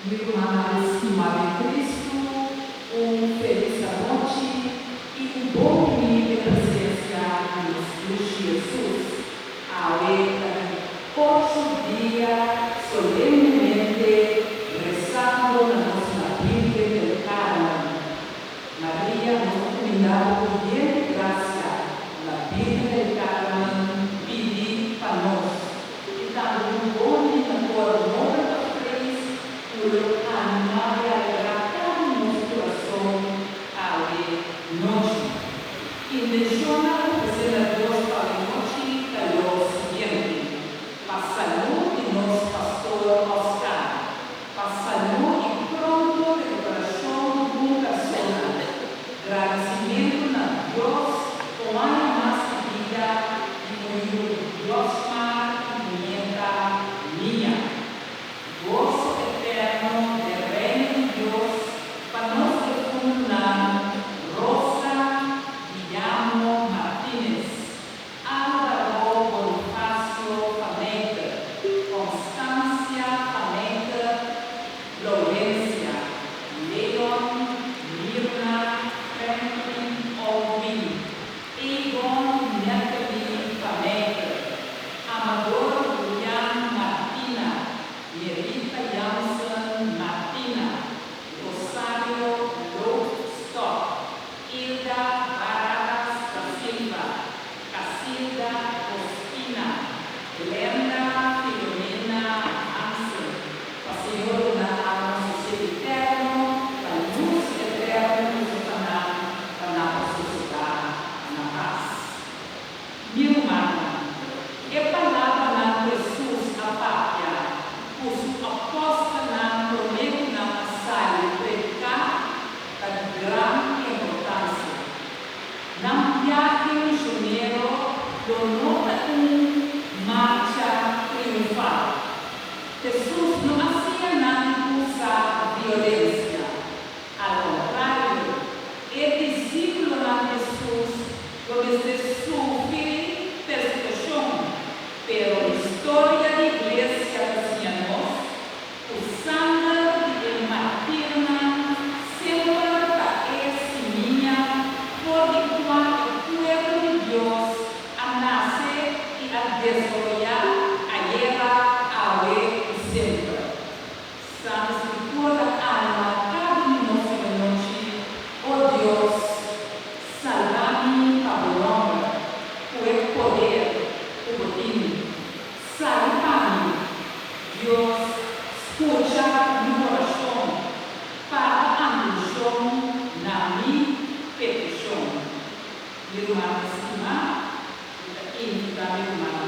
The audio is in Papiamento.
Mi rumannan stimá den Kristu, un felis anochi i un bon biní den presensia di nos Dushi Hesus. Awe ta di ocho dia solemnemente resando na nos La Virgen del Carmen. Maria, nos ta kumindá bo ku yen di grasia, La Virgen del Carmen, pidi pa nos. I tambe un bon di na kor nobel pa preis ku lo animá i alegrá kada nos kurason awe nochi. Intenshonnan ofresé na Dios pa awe nochi ta lo siguiente, Pa salú di nos Pastor Oscar, pa salú i pronto rekuperashon di un persona, gradisimentu na Dios pa un aña mas di bida di un yu Diosmar i nieta Mia. Goso eterno den Reino di Dios pa nos defuntunan Rosa Guillamo Martinez, Álvaro Bonifacio Faneker, Constancia Faneker, Laurencia, Leon, Mirna, Franklin Alwin, Egon Natalie Faneker, Amador Julian Martina, Merita Jansen Martina, Rosario Loopstok, Hilda Barradas da Silva, Casilda Ospina, Glenda Filomena Hansen, pa Señor duna alma sosiego eterno, pa lus eterno lusa pa nan, pa nan por sosegá na pas. Mi rumannan, e palabranan ku Hesus a papia ku su apòstelnan promé ku nan a sali prediká ta di gran importansia. Nan biahe misionero lo no ta un marcha triunfal. Hesus no a siña nan usa violensia. Al kontrario, e disípulonan di Hesus lo mester sufri persekushon. Pero historia di iglesia ta siña nos ku sanger di e martirnan semper ta e simia for di kua e pueblo di Dios a nase i a desaroyá ayera, awe i semper. Santa Scritura ta anima cada un di nos riba nochi, O Dios, salba mi pa bo nomber, cu e poder cu bo tin. Sali pa mi, Dios, scucha mi oracion, para atencion na mi peticion. Mi rumannan stima, mi ta invita mi rumannan.